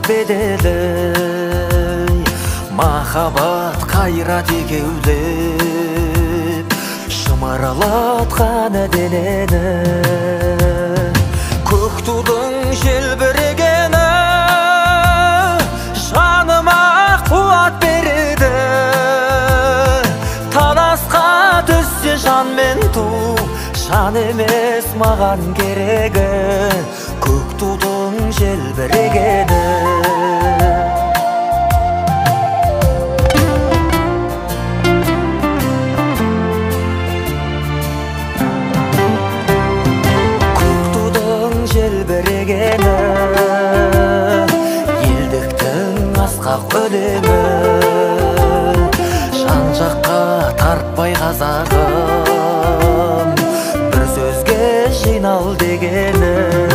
беделі, махаббат қайрат екеулеп, шымыралатқан денені. Көк тудың желбірегені жаныма қуат береді. Таласқа түссе жан мен ту, жан емес маған керегі, көк тудың желбірегені. Көк тудың желбірегені, елдіктің асқақ өлеңі, жан жаққа тартпай қазағым, бір сөзге жинал дегені.